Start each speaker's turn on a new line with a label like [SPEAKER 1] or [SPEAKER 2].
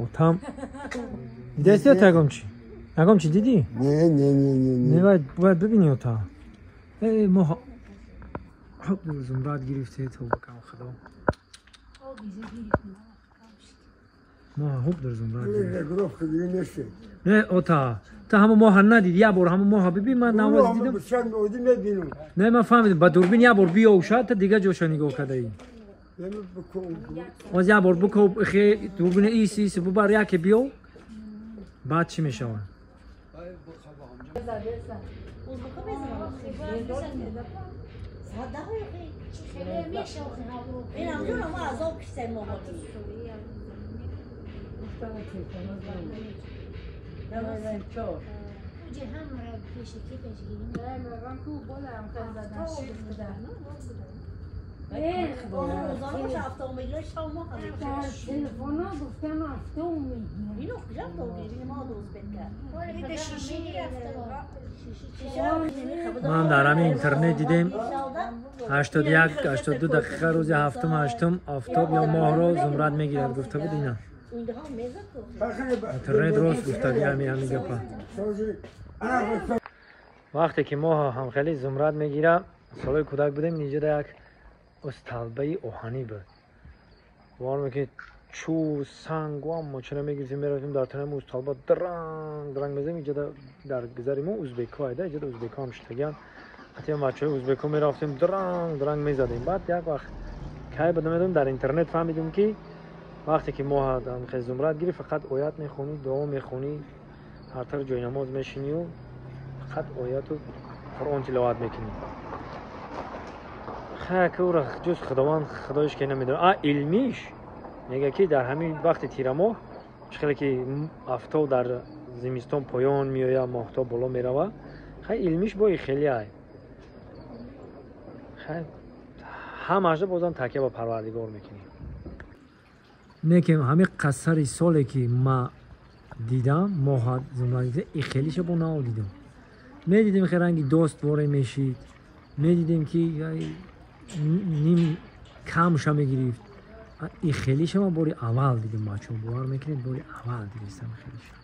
[SPEAKER 1] Отам дидасти ё ягон чӣ? Ягон чӣ дидӣ?
[SPEAKER 2] Не, не, не, не,
[SPEAKER 1] не. Бояд бибинӣ ота. Э, моҳ зумрад гирифте, тавба кам худо. Моҳ хуб дар зумрад. Не, ота, та ҳама моҳа надид, як бор ҳама моҳа бибин, ман навоз дидам. Не, ман фаҳмидам, ба дурбин як бор биё шад, та дига ҷоша нигоҳ кардаӣ. Оз як бор бикоб, хе дурбина ис ис бубар, яке биё, баъд чӣ мешавад? Ман дар ҳамин интернет дидем 81 82 дақиқа рӯзи ҳафтум ҳаштум офтоб ё моҳро зумрад мегирад гуфта буд ина. Интернет рост гуфтаги ҳами гапа. Вақте ки моҳ ҳам хеле зумрад мегира, солҳои кӯдак будем, инҷода як усталбаи оҳанӣ буд. Бовар мекунед, чӯ санг ва чина мегирифтем, мерафтем дар танаи усталба дранг дранг мезадем. Инҷода дар гузари мо узбекҳо айда, инҷода узбекҳо ҳам шиштагиан. Ҳатто бачаҳои узбекҳо мерафтем, дранг дранг мезадем. Баъд як вақт кай буд намедонам, дар интернет фаҳмидем ки вақте ки моҳ хел зумрад гирифт, фақат оят мехонӣ, дуо мехонӣ, ҳар тараф ҷои намоз мешинию фақат ояту Қуръон тиловат мекунӣ. Ки ӯра ҷуз худованд худоиш ки намедонад. А илмиш мега ки дар ҳамин вақти тирамоҳ чӣ хеле ки афтоб дар зимистон поён меояд, моҳтоб боло мерава, хай илмиш бои хеле ай. Хай ҳамаашро бозам такя ба Парвардигор мекунем. Не ки ҳамин қасари соле ки ма дидам, моҳа зумрад и хелиша бо нао дидам. Медидем хе ранги дост воре мешид, медидем ки ним камша мегирифт. И хелиша ма бори аввал дидем, бачаҳо, бовар мекунед, бори аввал дидистам хелиша.